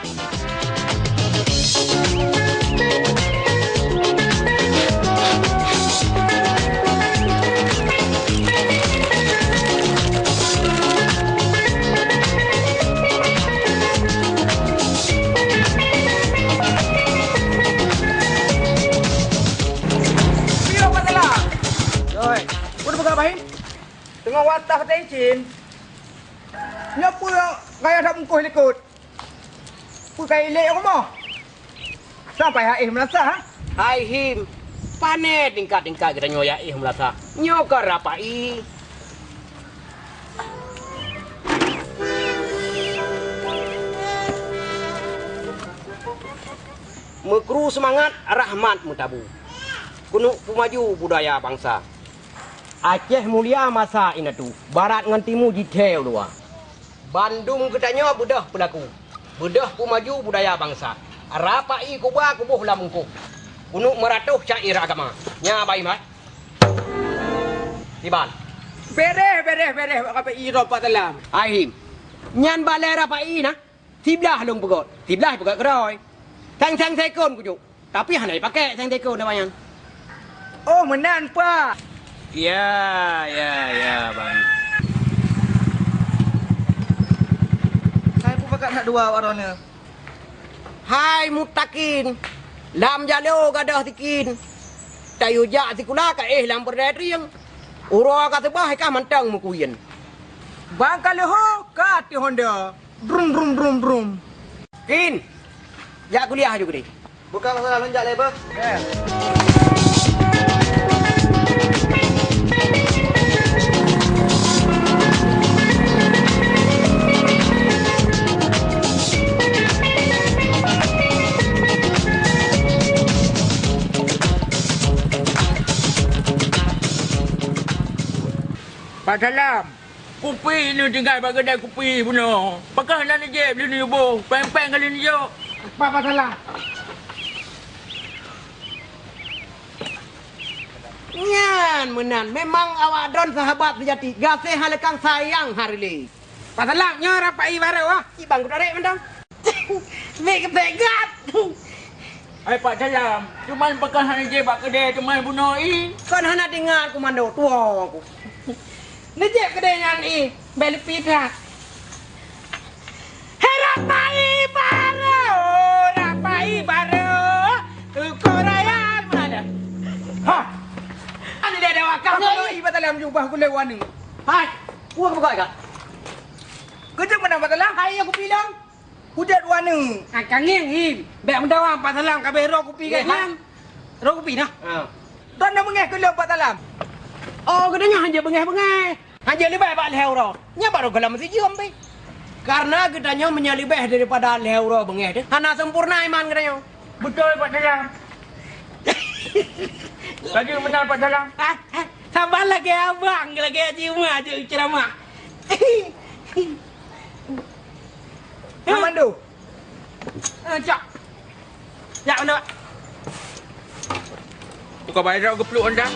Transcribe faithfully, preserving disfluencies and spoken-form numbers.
Piye, Pak Salam? Oi, peue peugah, Bah Him? Teungoh watah teuicin. Nyoe peue nyang kaya that bungkôh likot? Peue ka ilée rumoh? Sampai ha éh meulasah, ha? Hai Him, pane tingkat-tingkat geutanyoe ya éh meulasah. Nyoe ka rapai. Meukru seumangat, rahmat meutabu. Keuneuk peumaju budaya bansa. Aceh mulia masa indatu, barat ngon timu jithée u luwa. Bandum geutanyoe beudôh peulaku, beudôh peumaju budaya bansa. Rapai kuba kuboh lam bungkôh. Keuneuk meuratoh syair agama. Nya bai mat. Iban. Bereh, bereh, bereh, bak rapai droe Pak Salam. Hai Him. Nyan balée rapai na. Siblah lôn peugöt, siblah peugöt keudroe. Sang-sang sekon kujok, tapi hana jipakék sang sekon nibak nyan. Oh, meunan, Pak. Ya, ya, ya, Bang. Hai, peue pakat that dua awak droeneuh? Hai mutakin, lam jaloe gadôh tikin. Tayue jak sikula ka éh lam peureudai trieng. Uroe ka seubah ka mantong meukuyen. Bang ka leuho ka ateueh honda. Brum, brum, brum, brum. Kin, jak kuliah aju keudeh. Bukan masalah, lôn jak lé beuh. Pak Salam. Kupi neutinggai bak keudè kupi bunoe. Pakon hana neujép lé neuboh, péng-péng ka lé neujok. Apa, apa salah? Nyan meunan, memang awak droen sahabat seujati, gaséh hana lekang sayang hana lé. Pak Salam, nyoe rapai barô, ah. Ibang kutarek mantong. Bèk keupeugah. Hai Pak Salam, cuman pakon hana jép bak keudè teuma bunoe i. Kon hana teuingat komando tuwo ku. Neujép keudè nyan i, bèk leupie that. Hei rapai barô, rapai barô, uko raya mana? Ha. Ani dia ada wakaf ni. Apa i Pak Salam jubah gulai wani? Hai, uang buka ka? Kejap mana Pak Salam? Hai, aku bilang. Kujak dua neuk. Ah, ka ngieng, Him. Bèk meudawa Pak Salam ka abéh roh kupi kat nyan. Roh kupi nah. Ha. Droeneuh beungèh keu lôn Pak Salam. Oh, geutanyoe hana beungèh-beungèh. Hana leubeh bak lhèe uroe. Nyan baru gohlom sijeuem pih. Karena geutanyoe meunyoe leubeh daripada lhèe uroe beungèh teuh, hana sempurna iman geutanyoe. Beutôi, Pak Salam. Lagèe meunan, Pak Salam. Ah, ah, saban lagèe abang, lagèe Haji Umar jeuet ceuramah. Komando. Eh, cok. Jak mana, Pak? Bukan bayar dah geupeluk anda.